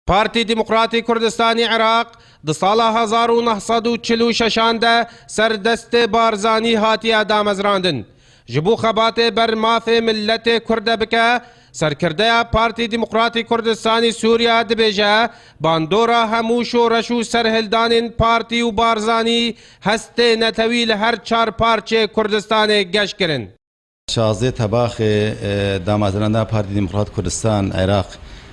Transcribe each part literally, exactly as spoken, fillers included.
Partî Demokratî Kurdistanî Iraq di sala hezar û neh sed û çil û şeşan de ser destê Barzanî hatiye damezrandin. Ji bo xebatê ber mafê miletê Kurd de bike, serkirdeya Partî Demokratî Kurdistanî Sûriye dibêje, bandora hemû şoreş û serhildanên partî û Barzanî hestê netewî li her çar parçeyê Kurdistanê geş kirin. Şazdeh tebaxê, e, damezrandina Partî Demokrat Kurdistan Iraq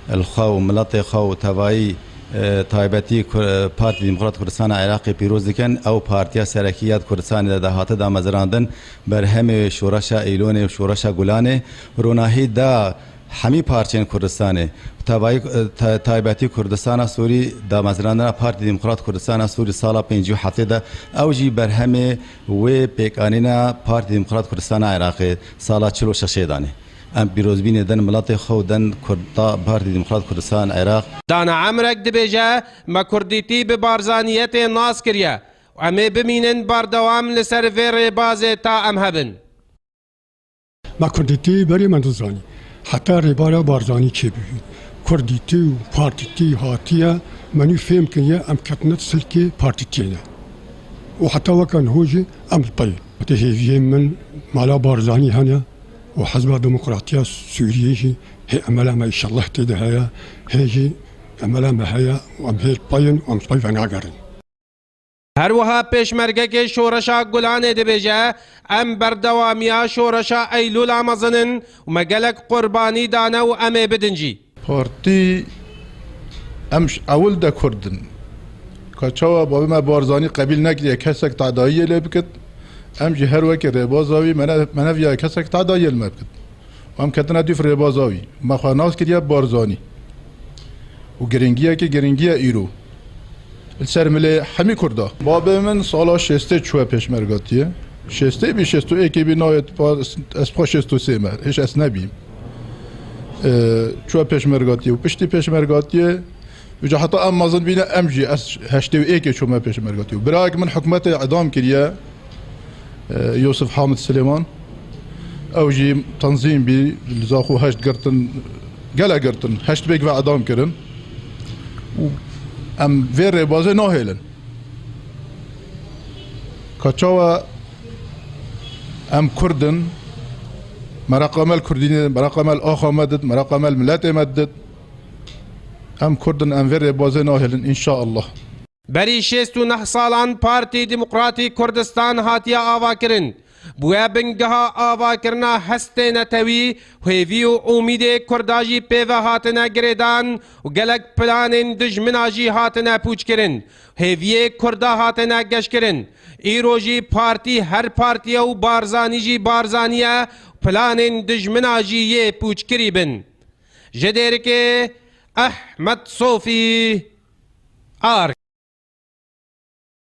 li xwe û miletê xwe û tevayî, e, taybetî Kur-, e, Partî Demokrat Kurdistan a Iraqê pîroz dikin. Ew partiya serekî ya di Kurdistanê de dihate damezrandin, berhemê şoreşa Îlonê û şoreşa Gulanê ronahî da hemî parçeyên Kurdistanê. Tevayî, e, ta-, taybetî Kurdistana Sûrî, damezrandina Partî Demokrat Kurdistana Sûrî sala pêncî û heftê de, ew jî berhemê wê pêkanîna Partî Demokrat Kurdistana Iraqê sala çil û şeşê danê. Em pîrozbînê din miletê xwe û din Kurda Partî Demokrat Kurdistan Iraq. Dana Emrek dibêje, me kurdîtî bi barzaniyetê nas kiriye û em ê bimînin berdewam li ser vê rêbazê ta em hebin. Me kurdîtî berê me dizanî. Heta rêbara Barzanî çêbûyî. Kurdîtî û partîtî hatiye, me nû fêm kiriye, em ketine silkê partîtiyê de. Û heta weke niho jî em li pey. Heta hêviyên min mala Barzanî hene û Hizba Demokratiya Sûriyê jî hê emela me înşallah tê de heye, hê jî emela me heye û em hê li pey in û em li pey venagerin. Her wiha pêşmergekê Şoreşa Gulanê dibêje, em berdewamiya Şoreşa Eylûla mezin in û me gelek qurbanî dane û em ê bidin jî. Partî, em ji ewil de Kurd in. Ka çawa babê me Barzanî qebîl nekiriye kesek tedayiyê lê bikit, em jî her wekî rêbaza wî me ne-, me neviya kesek tedayiyê li me bikit. Em ketine dûv rêbaza wî. Me xwe nas kiriye Barzanî. Û giringiyekî giringiye îro. Li ser milê hemî Kurda. Babê min sala şêstê çûye pêşmergatiyê. Şêstê bî, şêst û êkê bî, nayê pa-, ez xwe şêst û sê me. Hêj ez nebîm. Ee, çûye pêşmergatiyê û piştî pêşmergatiyê Îca heta em mezin bîne, em jî, ez heştê û êkê çûme pêşmergatiyê. Birayek min hikûmetê edam kiriye, e, Yusuf Hamid Silêman. Ew jî tenzîm bî, li Zaxo heşt girtin, gelek girtin, heşt bêk ve edam kirin. Û em vê rêbazê nahêlin. Ka çawa em Kurd in, mereqa me li Kurdî didin, mereqa me li axa me did, mereqa me li miletê me didid. Em Kurd in, em vê rêbazê nahêlin, înşaallah. Berî şêst û neh salan Partî Demokratîk Kurdistan hatiye avakirin. Bûye bingeha avakirina hestê netewî, hêvî û umîdê Kurda jî pê ve hatine girêdan û gelek planên dijmina jî hatine pûçkirin. Hêviyê Kurda hatine geşkirin. Îro jî partî her partî ye û Barzanî jî Barzanî ye, planên dijmina jî yê pûçkirî bin. Ji Dêrikê, Ehmed Sofî, Ark.